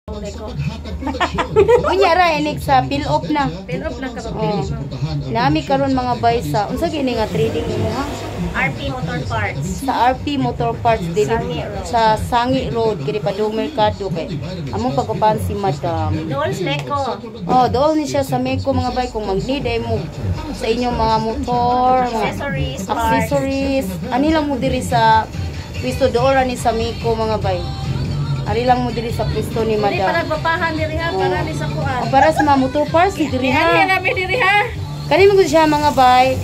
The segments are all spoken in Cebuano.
Ko. Unya ra inig sa peel off na. Peel off lang ka Oh. pagpili mo. Nami karon, mga bay, sa unsa gini nga trading nimo, ha? RP Motor Parts. Sa RP Motor Parts dili Sangi Road. sa Sangi Road kini padung merkado kay among pag-upahan si Madam. Dool Meko. Oh, doon ni siya sa Meko, mga bay, kung mag-need ay mo sa inyong mga motor, mga Accessories, parts. Accessories. Ani lang mo diri sa pwesto, doon ra ni sa Meko, mga bay. Ari lang mo diri sa pwesto ni Hindi pa Madam. nagpapahan diri ha, para ni sa kuan. O, para sa mga motor parts ni diri Ani ha. namin diri ha. Kani mo gud siya, mga bay,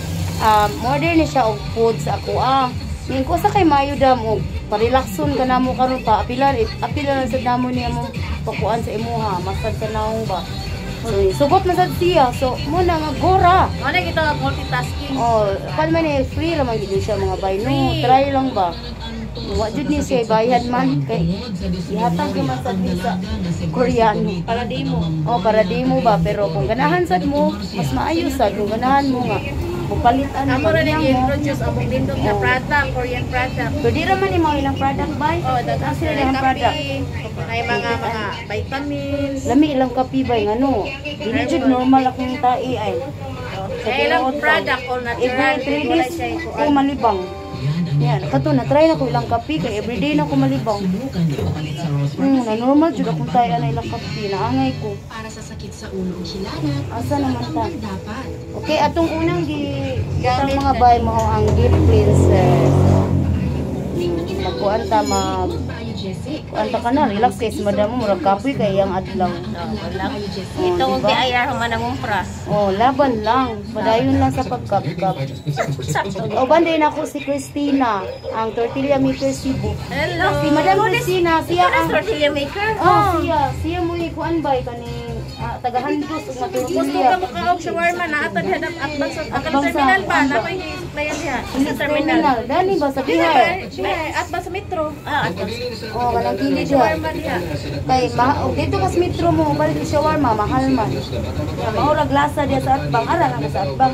order ni siya og food sa ako ah. Ning ko sa kay mayo dam og parelakson ka namo karon pa apila apila lang sad namo niya mo pakuan sa imuha, masad sa naong ba. So, sugot man sad siya. So mo na nga gora. Mo na kita multitasking. Oh, kan man eh, free ra man gid siya, mga bay, no. Free. Try lang ba. Wa jud ni siya bayad man kay ihatag man sad ni sa Koreano. Para di mo. Oh, para di mo ba, pero kung ganahan sad mo, mas maayo sad kung ganahan mo nga mupalit ano Amo ra ni mo. introduce among nindot na product, Korean product. Pero di ra man ni mga ilang product, bay. Oh, daghang sila sila ilang product. Kape, ay mga vitamins. Lami ilang kape, bay, ngano. Dili jud normal akong tae ay. Sa Kaya ilang tinuod lang. Product all natural. Every 3 Wala days siya ko ikuan. Malibang. Yan, kato na try na ko ilang kape kay everyday na ko malibang. Na normal jud akong tae ana ilang kape, naangay ko. Para sa sakit sa ulo o hilanat, Asa naman ta? tanggal dapat. Okay, atong unang gi gatang, mga bay, mao ang deep cleanser. Magkuan ta, mag Biogesic. kuan ta ka na, relax kay si madam mo, murag kapoy kay iyang adlaw. No, wala. Oh, Ito diba? ang DIR human ang umpras. Oh, laban lang. Padayon lang sa pagkapkap. Sakto. O banday na ako si Christina, ang tortilla maker Cebu. Hello. Si Madam Christina, siya Ang ang tortilla maker. Oh, siya, siya mo kuan bay kaning tagahandos ug Gusto matortilla. ka makaog shawarma na ato diha atbang sa Atbang atbang terminal ba sa- na may supplyan diha sa Terminal. terminal. Dani ba sa Bihar? Diha atbang sa metro. Ah, atbang. Oh, kanang kilid diha. Shawarma diha. Kay ma og dito kas metro mo balik og shawarma, mahal man. Ya, mao ra glasa diha sa atbang, ara lang sa atbang.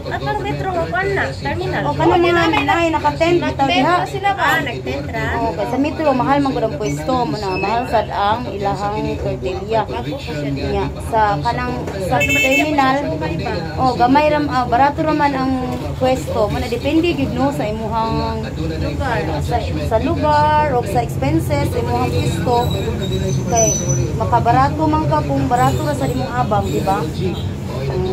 Atbang metro nga kuan na terminal. O kanang mga naay naka-tent bitaw diha. Nag-tent sila ba? Ah, nag-tent ra. Oh, kay sa metro mahal man gud ang pwesto mo na mahal sad ang ilahang tortilla. Nya, sa kanang sa terminal, oh, gamay ra, barato ra man ang pwesto. Mo na depende gyud no sa imuhang Lugar. sa lugar o sa expenses imuhang pwesto kay makabarato man ka kung barato ra sa imong abang, di ba?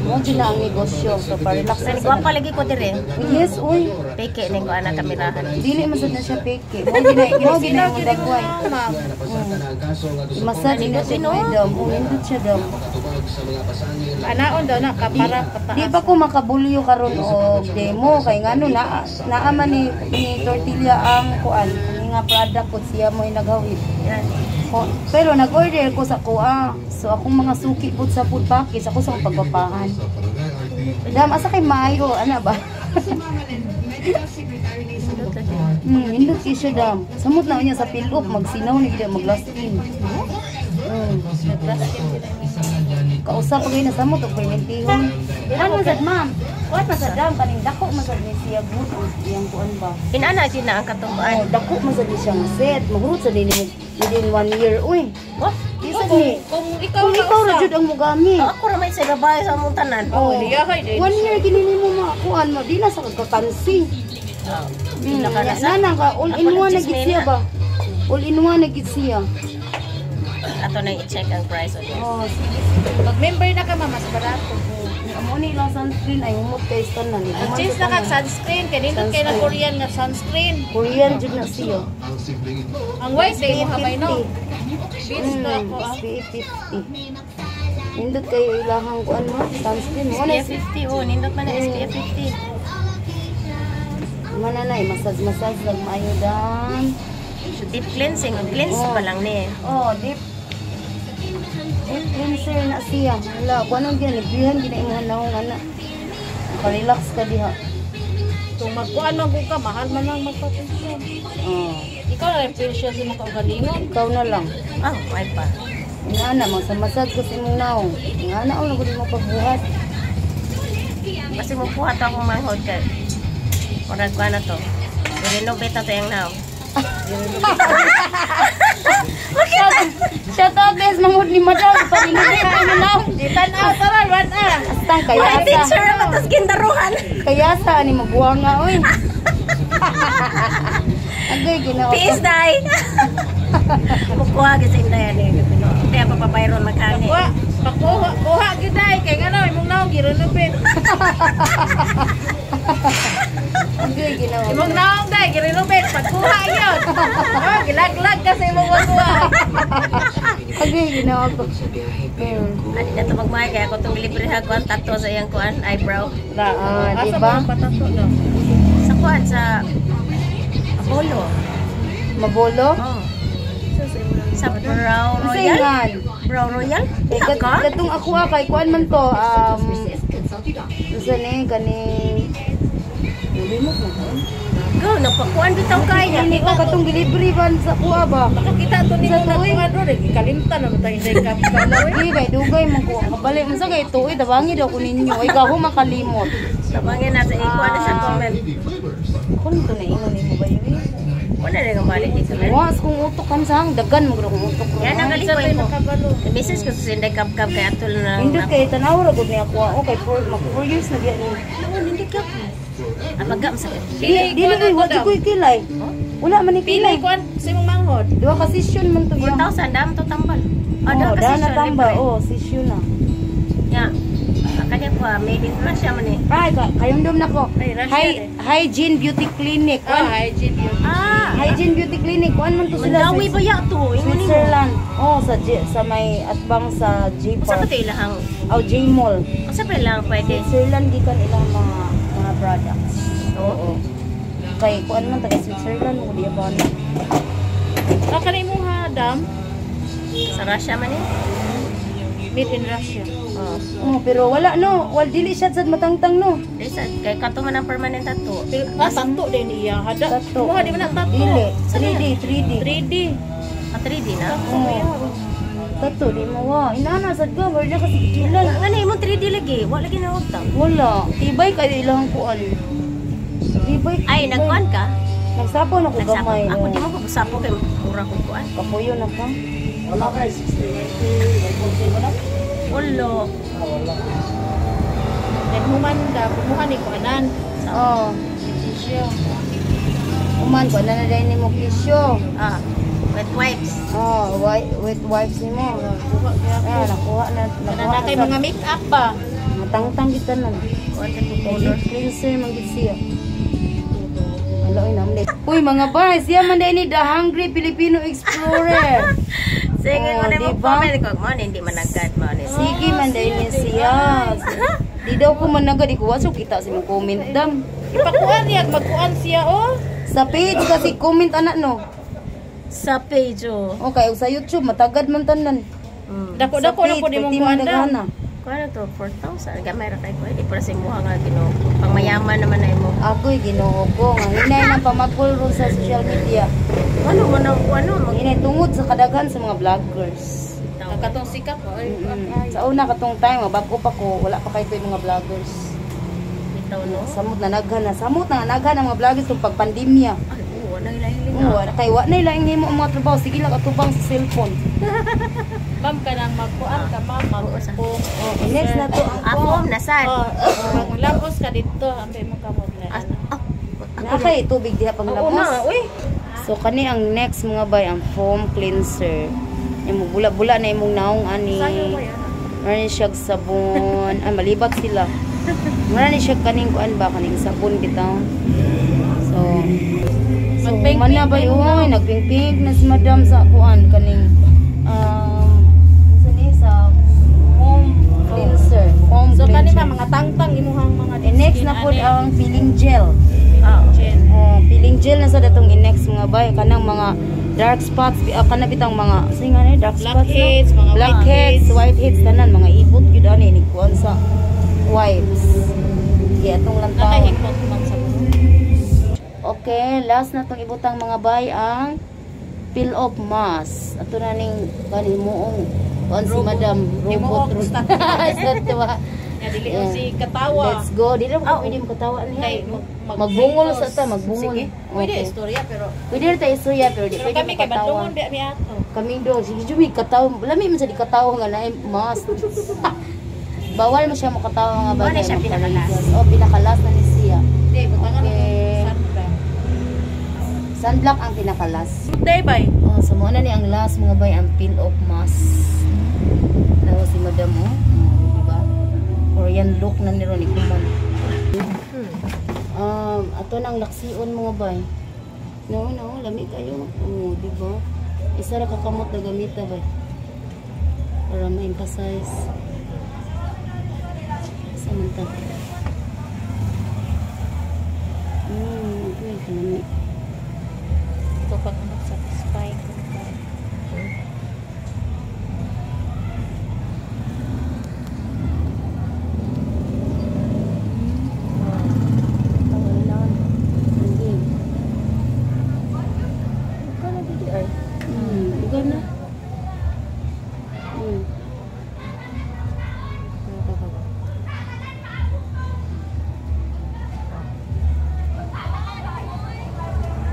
Mo jud na ang negosyo, so pa-relax Sa ra sa gwapa lagi ko dire. Yes, uy. Peke ning ko ana kamerahan. Dili man sad na siya peke, mo gina mo dagway. Massage na siya, dam. Oh, nindot siya, dam. Anaon daw na kapara Di ba ko makabulyo karon og demo kay ngano na naa man ni tortilla ang kuan ni nga product ko, siya mo naghawid. Yan. Ko, pero nag-order ko sa kuha. So akong mga suki pud sa food package ako sa akong pagpapahan. Dam, asa kay maayo ana ba? Hindot kay siya, dam. Samot na niya sa peel off, magsinaw ni gid mag last in. Kausa pa kayo na samot og permentihon. Kuan man sad, ma'am. Kuan man sad, dam, kaning dako man sad ni siya good ang iyang kuan ba. Inana jud na ang katubuan. Oh, dako man sad ni siya nga set. Mahurot sa dinhi mo within one year uy. What? Di sad ni. Kung ikaw Kung ikaw ra jud ang mogamit. Ako ra may sa babae sa among tanan. Oh, one year gini nimo makuan mo di na sa kagkakansi. Na ka all in Ako one na gid nag-chisme siya na. ba. All in one na gid siya. Ato na i-check ang price ulit. Oh, sige. Mag-member na ka, ma'am, mas barato. Amo ni ilang sunscreen ay humot kay tanan. Change na kag sunscreen, kay nindot kay na Korean nga sunscreen. Korean jud na siya. Ang white day mo habay no. Beach na ako ah. SPF 50. Nindot kayo ilahang kuan mo, sunscreen mo na. SPF 50 oh, nindot man na SPF 50. Mana na massage massage lang maayo dan. Deep cleansing, cleanse Oh. pa lang ni. Oh, deep deep cleanser na siya. Hala, kuan ang gina librihan gina imong naong ana. Maka-relax ka diha. Kung magkuan man gud ka, mahal man lang magpa-facial. Oh, Ikaw na rin facial sa mga kaugalingon. Ikaw na lang. Ah, ay pa. Ingana mo sa massage ko sa imong naong. Ingana oh, na mo pagbuhat. Kasi mo puhat akong manghod ka. Murag kuan na to. I-renovate na to yung now. Shout out din Picture naman, tapos gindaruhan. Kaya sa ani mabuanga oy. Agay Ginoo. Peace, day! Kukuha kasi inday ani. Kaya papabayron maghangi. Kuha, pakuha, kuha gyud ay kay ngano imong naong girenovate. Agay Ginoo. Imong naong day girenovate, pagkuha yun. Oh, gilaglag kasi imong makuha. Agay Ginoo ko. Ani na to magmahal kaya ako itong libre ha kuan tattoo sa iyang kuan eyebrow. Ah, Asa di ba ba? patato no? Sa kuan sa Apollo. Mabolo? Oh. Sa Brow Unsa Royal. ingan? Brow Royal? Eh, Diha ka? katong ako ah, kay kuan man to, unsa ni kaning Nalimot na ko. Go, nagpakuan bitaw kaya. Ini ko katong gilibre ban sa kuha ba? Makakita to nimo Sa na tuig. kuha ro, kalimtan na tayo inday ka kalaw. Di kay dugay man ko. Kabalik man sa kay tuoy tabangi daw ko ninyo. Ay gaho makalimot. Tabangin na sa ikuan na sa comment. Kun to na ingon nimo ba yun? Wala na nga balik dito. Man. Wa kung utok kan sang dagan mo kung utok ko. Yan ang Sa galikoy tayo mo. makabalo. Misis ko sa Sinday Kap-Kap kay atol na. Indot kay tanaw ra gud niya ako. Okay, for mag 4 years na biya ni. Noon, hindi ka. Apaga, masakit. Di dili ko wa jud koy kilay. Wala man ni Pilay kilay. kuan sa imong manghod. Duha ka session man to iya. 4,000, dam to tambal. Ah, Oh, dam kasi dahil na siya, tambal. libre. Oh, session na. Ya. Kanya ko, ah, made in Russia man eh. Ay, kayumdum na ko. Ay, Russia Hi, eh. Hygiene Beauty Clinic. Ah, Kuan, hygiene yun. Ah, Hygiene Beauty Clinic. Kuan man to sila. Mandawi ba ya to? Ingon nimo. Switzerland. Oh, sa J, sa may atbang sa J Usa pa Park. to ilahang. Oh, J Mall. Usa pa ilang pwede. Switzerland gikan ilang mga products. Oo. Kay kuan man taga Switzerland mo di ba na. Ah, kani imong hadam, Sa Russia man eh. made in Russia. Oh. Oh, pero wala no. Wal dili siya sad matangtang no. Desa kay kato man ang permanent tattoo. Pero ah, tato din iya. Hada. Tato. Muha di man na tato. Dili. 3D, 3D. 3D. Ah, 3D na. Oh. Tato di mo wa. Inana sad ka, wala kasi kilal. Ano imong 3D lagi? Wa lagi na utang. Wala. Tibay kayo ilang kuan. Tibay. Ay, nagkuan ka? Nagsapo na ko Nagsapo. gamay. Ako oh. di mo ko sapo kay mura ko kuan. Kapuyo na ka. Wala kay 60, 90, may konti ba na? Ulo. Ah, wala. Nagmumanda, kumuha ni kuanan. Oh. Siya. Uman ko na na dahil nimo kisyo. Ah, wet wipes. Oh, white wet wipes nimo. Kuha kaya ko. Ah, nakuha na Kana nakuha na kay sa- mga make up ba? Matangtang kita na. Kuan sa Kay color. deep cleanser man gid siya. Ala oy namle. Uy mga bay, siya man dahil ni The Hungry Filipino Explorer. Sige, Oh, kung mo diba? comment ko mo hindi man nagkat mo ni. Sige man dahil ni siya. Di daw ko man nagad ikuha so kita sa imong comment dam. Ipakuan niya, magkuan siya oh. Sa page kasi comment anak no. Sa page oh. Okay, ug sa YouTube matagad man tanan. Dako-dako Sa na page, po nimong pwede kuan man dam. daghana. Kuan na to 4,000. Gamay ra kay ko. Di para sa imuha nga Ginoo. Pangmayaman naman na imo. Ako'y Ginoo ko nga hinay ng pamagol ron sa social media. Ano man ang ano mag Hinay tungod sa kadaghan sa mga vloggers. Ang katong sikat mo. Ay, Sa una katong time, nga bago pa ko, wala pa kayo yung mga vloggers. Bitaw no. Samot na naghan na, samot na naghan ang mga vloggers tong pagpandemya. Ay, oo, wala ilahiling. Oo, wala kay wa na ilaing nimo ang mga trabaho, sige lang atubang sa cellphone. Ma'am ka nang magkuan ka ma'am, Oo, sa- magpong. Oh, next na to ang Ako, nasad. Oh, maglabos ka dito, ambay mo kamot na. Ah, ah, Na kay tubig diha pang Oo labos. na, uy. So kani ang next mga bay ang foam cleanser. Imo bula-bula na imong naong ani. Meron siya sabon. Ay malibat sila. Meron siya kaning kuan ba kaning sabon bitaw. So Magpink-pink man na ba na yun? Nagpink-pink na si madam sa kuan kaning unsa ni sa foam cleanser. Foam So kani cleanser. ma mga tangtang imuhang mga And next na skin, pod ani. ang peeling gel. Ah. Gel. Oh, peeling gel na sa datong i-next mga bay kanang mga dark spots kana bitang mga sa nga ni dark spots no? Blackheads, mga blackheads, whiteheads tanan mga ibot gyud ani ni kuan sa wipes. Kaya atong lang taon. Nakahikot man sa buhok. Okay, last na tong ibutang mga bay ang peel off mask. Ato na ning kani moong kuan si Robot. Madam Himuong robot. statwa. Statwa. Nga dili Yeah. si katawa. Let's go. Dili mo Ah, pwede mo katawa niya. Kay Magbungol sa ta, magbungol. Sige. Pwede Okay. istorya pero Pwede rin tayo istorya pero di pero pwede kami kay makatawa. bandungon di mi ato. Kaming dong, sige Jumi, katawa. Lami man sa di katawa nga na mas. Bawal mo siya makatawa mga Wala bagay. siya pinaka-last. Oh, pinaka-last na ni siya. Di, butangan Okay. okay. Sunblock. Sunblock ang pinaka-last. Day bay. Oh, so mao na ni ang last, mga bay, ang peel off mask. Tawa si madam oh. Oh, di ba? Korean look na ni Ronnie Kuman. Ato nang laksion, mga bay. No, no, lami kayo. Oh, di ba? Isa ra ka kamot na gamita bay. Para ma-emphasize. Sa man ta? Okay, kalami. Ito pag ano, satisfying. Hindi. Ikaw na DDR. Lugar na.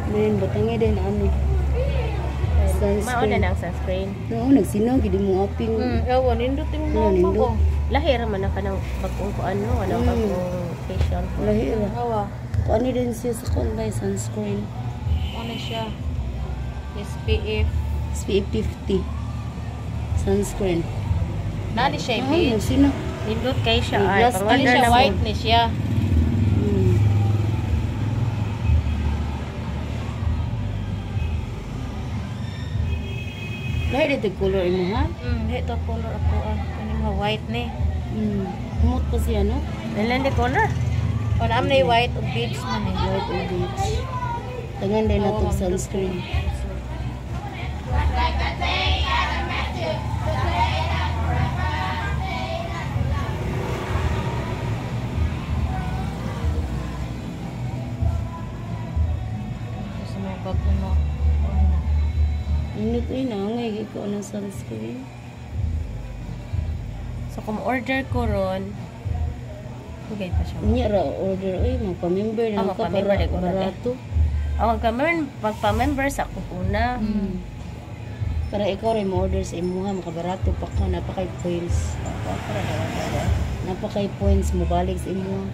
Men, batangi din ano. Mauna Sunscreen. na ang sunscreen. No, nagsinag, hindi mo aping. Ewan, nindot yung Wala, mga nindot. ko. Lahir man na ka ng bagong ko ano, ano, bagong facial. Lahi ra. Awa, Kung ano din siya sa kuan ba, sunscreen. ano siya? SPF. SPF 50. Sunscreen. Nani siya, Ah, beach. nagsinag. Nindot kay siya May ay. glass Ano Pang-order siya, na mo. white ni siya. Lahi dito color imo ha? Ito color ako ah. Ano mga white ni. Humot pa siya, no? Nalan di color. O naam na yung white o beach man eh. White or beige. Tangan din na itong sunscreen. Gusto mo bago no. Ano? Init ay nangay ikaw ng sunscreen. So kung order ko ron, okay pa siya. Unya ra order oy, magpa-member na Ah, ka magpa-member para na ko na, eh. barato. Ang magpa-member sa ako una. Para ikaw rin mo order sa imuha makabarato pa ka, napakay points. Napakay points mo balik sa imuha.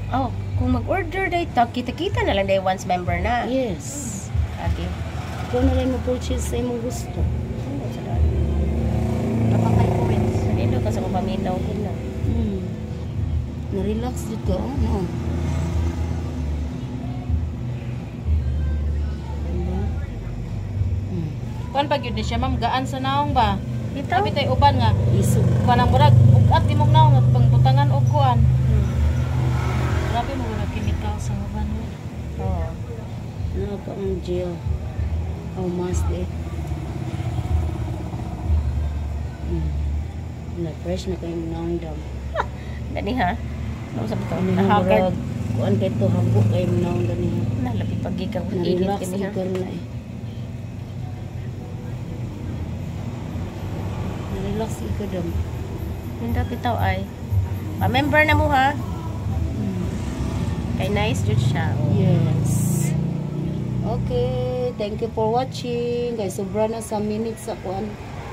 Oh, kung mag-order day ta, kita-kita na lang day once member na. Yes. Okay. Ikaw na rin mo purchase sa imong gusto. Napakay points. Nindot ka sa kong paminaw ko na. Na-relax dito, oh, no? Diba? Kuan pag yun ni siya ma'am, gaan sa naong ba? Bitaw. Sabi tayo uban nga. Isog. Kuan ang murag, ugat di mong naong at pangbutangan og kuan. Grabe mo na chemical sa uban. Oh. Ano pa ang gel? Oh, mask eh. Na fresh na kayong naong dam. Dani ha. Ano sa bitaw? Ano yung Nahagard. murag? Kuan kay to habo kayong naong dani ha. Nalabi pagigang init Na-relax kini ha. ikaw na eh. Na-relax ikaw dam. Nindot bitaw ay. Pa-member na mo ha. Kay nice jud siya. Oh. Yes. Okay, thank you for watching. Guys, sobra na sa minutes sa kuan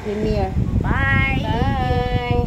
premiere. Bye. Bye.